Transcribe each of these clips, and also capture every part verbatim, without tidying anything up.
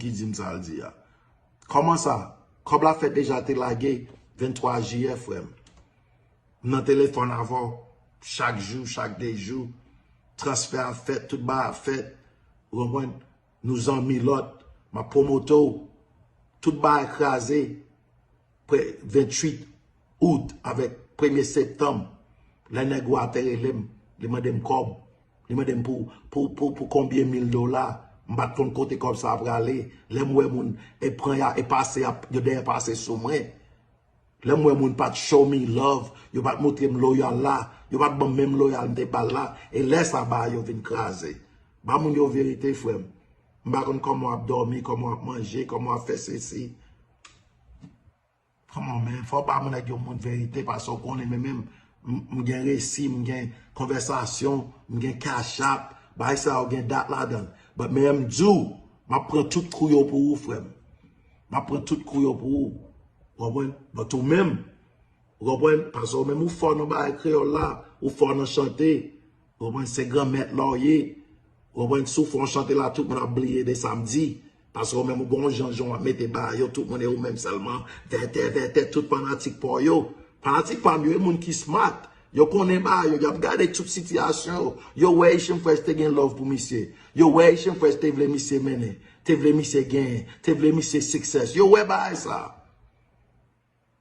ki di m sa l di a. Kòman sa? Kòb la fèt deja te lage venntwa jiyè, frè m. M nan telefòn avè w chak jou, chak de jou. Transfè ap fèt, tout bagay ap fèt. Ou konprann? Nou zanmi lòt. M ap pwomote w. Tout bagay kraze. Pre-, venntuit out avèk premye septanm, lè nèg ou a te rele m, li mande m kòb. Li mande m pou, pou, pou, pou konbyen mil dola. M pa t konn kote kòb sa a prale. Lè m wè moun e pran ya, e pase, y ap, yo dèyè pase sou mwen. Lè m wè moun pa t show me love, yo pa t montre m loyal la, yo pa t ban m menm loyal m te ba l la. E lè sa a, bagay yo vin kraze. Ba moun yo verite, frè m. M pa konn kòman w ap dòmi, kòman w ap manje, kòman w ap fè sesi. Kòman, men, fò w ba moun nèg yo moun verite, paske w konnen, men menm, m, m gen resi, m gen konvèsasyon, m gen Cash App, bagay sa yo gen dat ladan l. But men m di w, m ap pran tout kou yo pou ou, frè m. M ap pran tout kou yo pou ou. Ou konprann? But ou menm, ou konprann? Paske ou menm ou fò nan bagay kreyòl la, ou fò nan chante. Ou konprann? Se granmèt la w ye. Ou konprann? Si w fè yon chante la, tout moun ap bliye de sa m di. Paske ou menm ou gen yon jan, jan w ap mete bagay yo, tout moun e ou menm sèlman. Vètè, vètè, tout fanatik pa w yo. Fanatik pa m yo, e moun ki smart. Yo konnen bagay yo, y ap gade tout sitiyasyon yo. Yo wè Echanm Fresh te gen love pou misye. Yo wè Echanm Fresh te vle misye mennen, te vle misye genyen, te vle misye success. Yo wè bagay sa.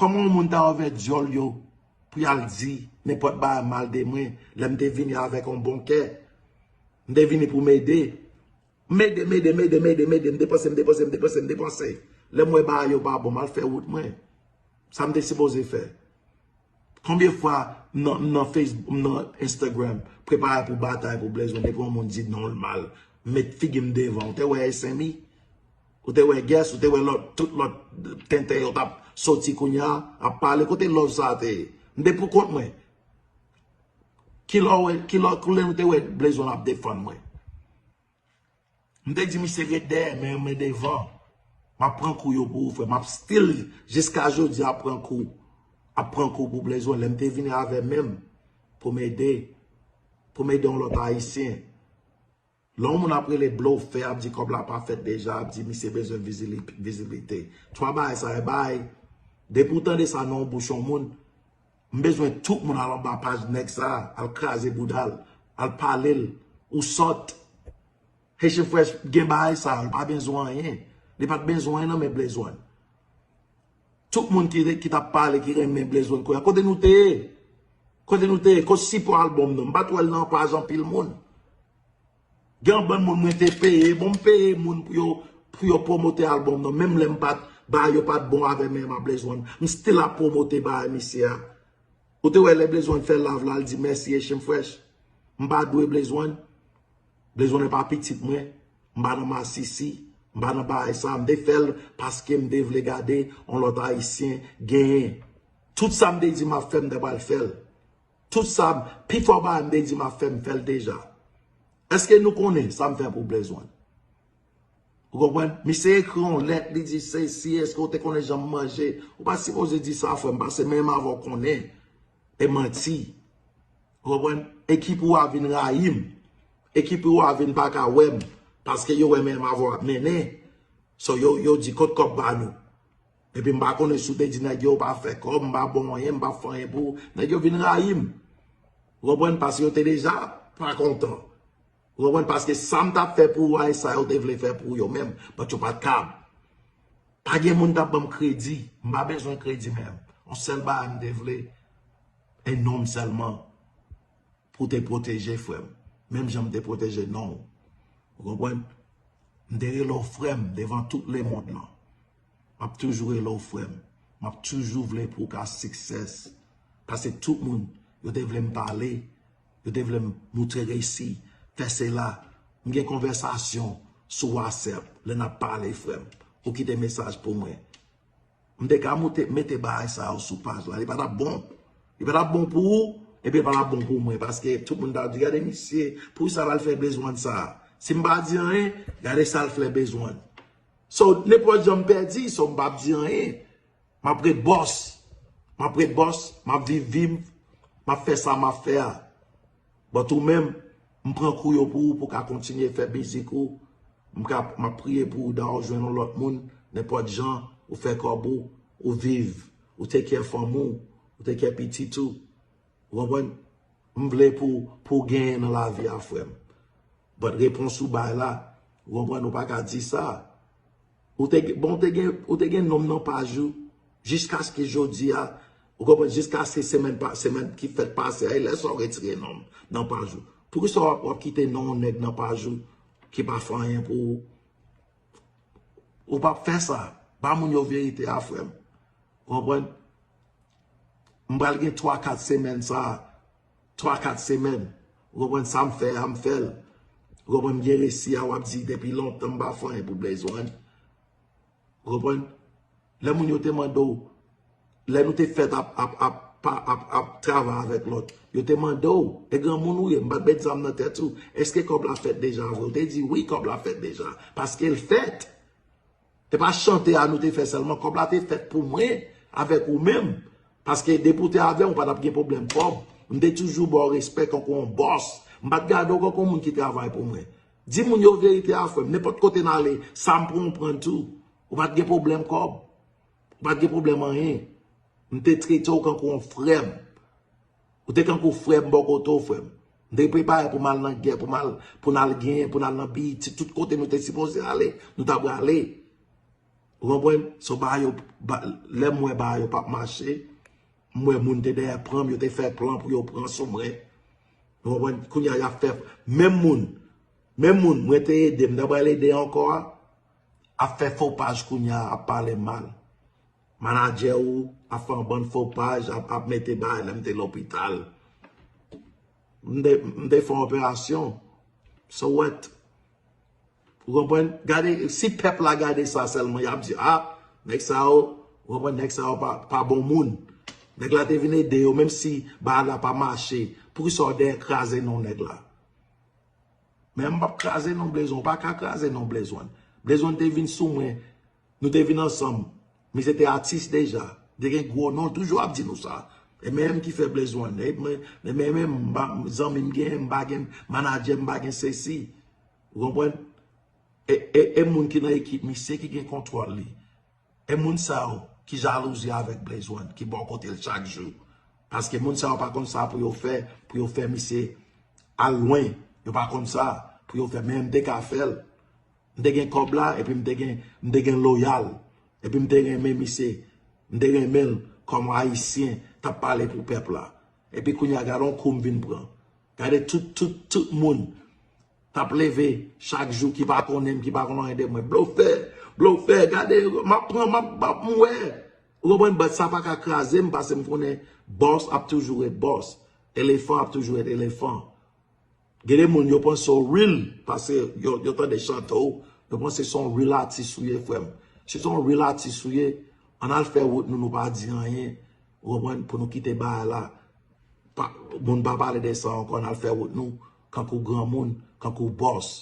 Kòman yon moun ta ouvè dyòl yo pou y al di nenpòt bagay mal de mwen, lè m te vini avèk yon bon kè? M te vini pou m ede. M ede, m ede, m ede, m ede, m ede, m depanse, m depanse, m depanse, m depanse. Lè m wè bagay yo pa bon, m al fè wout mwen. Sa m te sipoze fè? Konbyen fwa m nan, m nan Facebook, m nan Instagram, prepare pou batay pou Blaze One, depi yon moun di non l mal, m met figi m devan. Ou te wè Esemi? Ou te wè Guess, ou te wè lòt, tout lòt tenten yo t ap soti kounye a, ap pale. Kote love sa a te ye? M te pou kont mwen. Kilè w wè, kilè, kilè nou te wè Blaze One ap defann mwen? M te di misye ret dèyè, men, men devan. M ap pran kou yo pou ou, frè. M ap still, jiska jodi, ap pran kou. Ap pran kou pou Blaze One. Lè m te vini avè men m pou m ede, pou m ede yon lòt Ayisyen. Lè yon moun ap rele blofè, ap di kòb la pa fèt deja, ap di misye bezwen vizili-, vizibilite. Twa bagay sa, e bagay, depi w tande sa nan yon bouch yon moun, m bezwen tout moun al anba paj nèg sa, al kraze bouda l, al pale l, ou sòt. Haitian Fresh gen bagay sa, li pa bezwen anyen. Li pa t bezwen anyen nan men Blaze One. Tout moun ki, ki t ap pale, ki renmen Blaze One kounye a, kote nou te ye? Kote nou te ye? Kot sipò albòm nan? M pa t wè l nan paj anpil moun. Gen yon bann moun mwen te peye, bon, m peye moun pou yo, pou yo pwomote albòm nan. Menm lè m pa t, bagay yo pa t bon avè men m a Blaze One, m still ap pwomote bagay misye a. Ou te wè lè Blaze One fè live la, l di mèsi Echanm Fresh. M pa dwe Blaze One. Blaze One pa pitit mwen. M pa nan masisi. M pa nan bagay sa. M te fè l paske m te vle gade yon lòt Ayisyen genyen. Tout sa m te di m ap fè, m te pral fè l. Tout sa, pifò bagay m te di m ap fè, m fè l deja. Èske nou konnen sa m fè pou Blaze One? Ou konprann? Misye ekri yon lèt, li di sesi, èske w te konnen jan m manje? Ou pa sipoze di sa, frè m, paske menm avè w konnen. E manti. Ou konprann? Ekip ou a vin rayi m. Ekip ou a vin pa ka wè m. Paske yo wè menm avè w ap mennen. So, yo, yo di kot kòb ba nou. Epi m pa konnen si w te di nèg yo, ou pa fè kòb, m pa bon anyen, m pa fè anyen pou ou. Nèg yo vin rayi m. Ou konprann? Paske yo te deja pa kontan. Ou konprann? Paske sa m t ap fè pou ou a, e sa yo te vle fè pou yo menm, but yo pa t kab. Pa gen moun t ap ban m kredi. M pa bezwen kredi menm. Yon sèl bagay m te vle, e non m sèlman pou te pwoteje frè m. Menm jan m te pwoteje non w. Ou konprann? M te rele w frè m devan tout lemonn lan. M ap toujou rele w frè m. M ap toujou vle pou w ka success. Paske tout moun, yo te vle m pale, yo te vle m moutre resi, fè sela. M gen konvèsasyon sou WhatsApp, lè n ap pale, frè m. Ou kite mesaj pou mwen. M te ka moute, mete bagay sa yo sou paj la. Li pa t ap bon. Li pa t ap bon pou ou, epi li pa t ap bon pou mwen. Paske tout moun t ap di, gade misye, poukisa l al fè Blaze One sa? Si m pa di anyen, gade sa l fè Blaze One. So, nenpòt jan m pèdi, so m p ap di anyen. M ap ret bòs. M ap ret bòs, m ap viv vi m, m ap fè sa m ap fè a. But ou menm, m pran kou yo pou ou, pou w ka kontinye fè mizik ou. M ka, m ap priye pou ou, dan ou jwenn yon lòt moun, nenpòt jan, ou fè kòb ou, ou viv, ou take care fanm ou, ou take care pitit ou. Ou konprann? M vle pou, pou w genyen nan lavi a, frè m. But repons ou bay la, ou konprann, ou pa ka di sa. Ou te, bon, ou te gen, ou te gen nonm nan paj ou, jiskaske jodi a, ou konprann, jiskaske semèn, pa, semèn ki fèt pase a, e lè sa w retire nonm nan paj ou. Poukisa w ap, w ap kite non yon nèg nan paj ou ki pa fè anyen pou ou? Ou p ap fè sa. Ba moun yo verite a, frè m. Ou konprann? M pral gen twa, kat semèn sa, twa, kat semèn. Ou konprann? Sa m fè a, m fè l. Ou konprann? M gen resi a, w ap di depi lontan m pa fè anyen pou Blaze One. Ou konprann? Lè moun yo te mande w, lè nou te fèt ap, ap, ap, pa, ap, ap travay avèk lòt, yo te mande w, e granmoun ou ye, m pa t met zam nan tèt ou, èske kòb la fèt deja vre? Ou te di wi, kòb la fèt deja, paske l fèt. E pa chante a nou te fè sèlman, kòb la te fèt pou mwen, avèk ou menm. Paske depi w te avè m, ou pa t ap gen pwoblèm kòb. M te toujou ba w respè kankou yon bòs. M pa t gade w kankou yon moun ki travay pou mwen. Di moun yo verite a, frè m. Nenpòt kote n ale, sa m pran, w pran tou. Ou pa t gen pwoblèm kòb. Ou pa t gen pwoblèm anyen. M te trete w kankou yon frè m. Ou te kankou frè m bò kote w, frè m. M te prepare pou m al nan gè, pou m al, pou n al genyen, pou n al nan B E T, tout kote nou te sipoze ale, nou ta prale. Ou konprann? So, bagay yo, ba, lè m wè bagay yo p ap mache, m wè moun te dèyè pran m, yo te fè plan pou yo pran sou mwen. Ou konprann? Kounye a, y ap fè, menm moun, menm moun mwen te ede, m ta pral ede ankò a, ap fè fo paj kounye a, ap pale mal. Manadjè ou ap fè yon bann fo paj, ap, ap mete bagay lè m te lopital. M te, m te fè yon operasyon. So what? Ou konprann? Gade, si pèp la gade sa sèlman, y ap di, a, nèg sa yo, ou konprann, nèg sa yo pa, pa bon moun. Nèg la te vin ede yo, menm si bagay la pa mache. Poukisa w dèyè kraze non nèg la? Men m p ap kraze non Blaze One, ou pa ka kraze non Blaze One. Blaze One te vin sou mwen, nou te vin ansanm. Misye te atis deja, te gen gwo non, l toujou ap di nou sa. E menm ki fè Blaze One, e men, men, men, men, m pa, zanmi m gen, m pa gen, manadjè m pa gen sesi. Ou konprann? E, e, e moun ki nan ekip misye ki gen kontwòl li. E moun sa yo ki jalouzi avèk Blaze One, ki bò kote l chak jou. Paske moun sa yo pa konn sa pou yo fè, pou yo fè misye al lwen. Yo pa konn sa pou yo fè, men m te ka fè l. M te gen kòb la, epi m te gen, m te gen loyal. Epi m te renmen misye. M te renmen l kòm Ayisyen t ap pale pou pèp la. Epi kounye a, gade yon kou m vin pran. Gade tout, tout, tout moun t ap leve chak jou ki pa konnen m, ki pa konn anyen de mwen. Blofè, blofè, gade, m ap pran, m ap, m ap, m wè. Ou konprann? But sa pa ka kraze m, paske m konnen bòs ap toujou ret bòs. Elefan ap toujou ret elefan. Gen de moun, yo panse w real, paske yo, yo tande chante w, yo panse se yon real atis ou ye, frè m. Si se yon real atis ou ye, ann al fè wout nou, nou pa di anyen. Ou konprann? Pou nou kite bagay la. Pa, moun pa pale de sa ankò, n al fè wout nou, kankou granmoun, kankou bòs.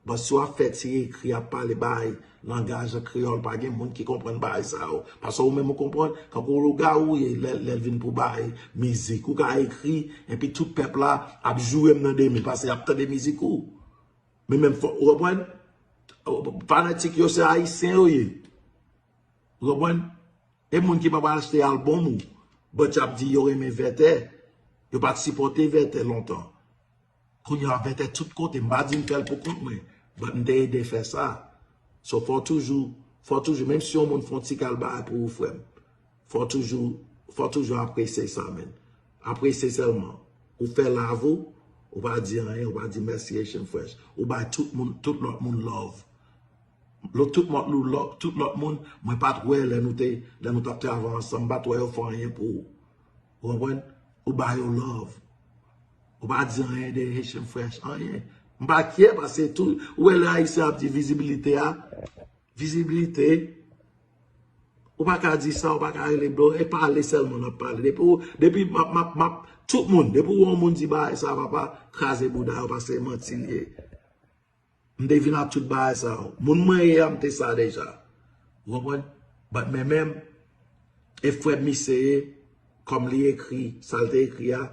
But si w ap fè ti ekri, ap pale bagay, langaj an kreyòl, pa gen moun ki konprann bagay sa yo. Paske ou menm ou konprann, kankou lougawou ye, lè, lè l vin pou bagay mizik. Ou ka ekri, epi tout pèp la ap joure m nan de men, paske y ap tande mizik ou. Men menm fò, ou konprann? Fanatik yo se ayisyen yo ye. Ou konprann? E moun ki pa pral achte albòm ou, but y ap di yo renmen Vètè. Yo pa t sipòte Vètè lontan. Kounye a Vètè tout kote, m pa di m fè l pou kont mwen, but m te ede fè sa. So fò w toujou, fò w toujou, menm si yon moun fè yon ti kal bagay pou ou, frè m, fò w toujou, fò w toujou apresye sa, man. Apresye sèlman. Ou fè lav ou, ou pa di anyen, ou pa di mèsi Haitian Fresh. Ou bay tout moun, tout lòt moun love. Lòt tout lòt, lòt, tout lòt moun, mwen pa t wè lè nou te, lè nou t ap travay ansanm, m pa t wè yo fè anyen pou ou. Ou konprann? Ou ba yo love. Ou pa di anyen de Haitian Fresh, anyen. M pa kyè paske tou, ou wè lè Ayisyen ap di vizibilite a, vizibilite, ou pa ka di sa, ou pa ka rele blo, e pale sèlman n ap pale. Depi, ou- depi m ap, m ap, m ap, tout moun, depi w wè yon moun di bagay sa, papa, kraze bouda yo, paske se manti l ye. M te vin ak tout bagay sa yo. Moun mwen ye a, m te sa deja. Ou konprann? But men menm, e frè m misye ye, kòm li ekri, sa l te ekri a,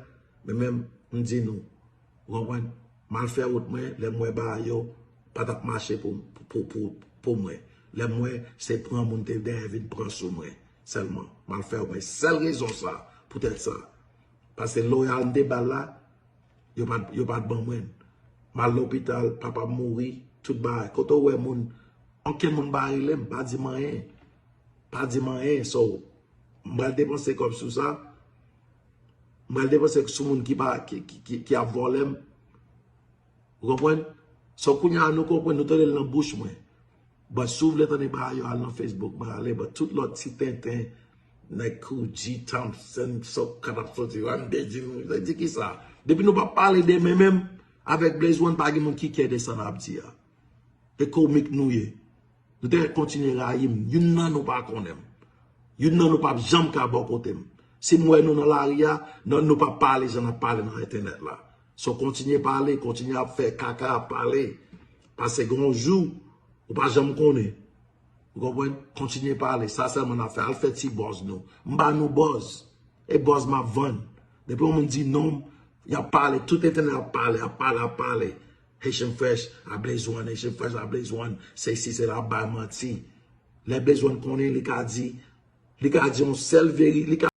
men menm, m di nou. Ou konprann? M al fè wout mwen, lè m wè bagay yo, pa t ap mache pou, pou, pou, pou mwen. Lè m wè se pran moun te dèyè vin pran sou mwen sèlman. M al fè yo, men sèl rezon sa, poutèt sa. Paske loyal m te ba l la, yo pa t, yo pa t ban mwen l. M al lopital, papa m mouri, tout bagay. Kote w wè moun, ankenn moun pa rele m, pa di m anyen. Pa di m anyen. So, m pral depanse kòb sou sa. M pral depanse sou moun ki pa, ki, ki, ki, ki ap vòlè m. Ou konprann? So, kounye a, nou konprann, nou tande l nan bouch mwen. But si w vle tande bagay yo, al nan Facebook mwen, ale, but tout lòt ti tenten, nèg Koudji, Thompson, so, k ap soti, Randy, di nou, di ki sa? Depi nou pa pale de men menm, avèk Blaze One, pa gen moun ki kè de sa n ap di a. E komik nou ye. Nou te kontinye rayi m. Youn nan nou pa konnen m. Youn nan nou p ap janm ka bò kote m. Si m wè nou nan lari a, non, nou p ap pale jan n ap pale nan entènèt la. So, kontinye pale, kontinye ap fè kaka, ap pale. Paske gen yon jou, ou pa janm konnen. Ou konprann? Kontinye pale. Sa sèlman n ap fè. Al fè ti buzz nou. M ba nou buzz. E buzz m ap vann. Depi yon moun di non m, y ap pale. Tout entènèt ap pale, ap pale, ap pale. Haitian Fresh a Blaze One, Haitian Fresh a Blaze One. Se si, se la, ap bay manti. Lè Blaze One konnen, li ka di, li ka di yon sèl veri-, li ka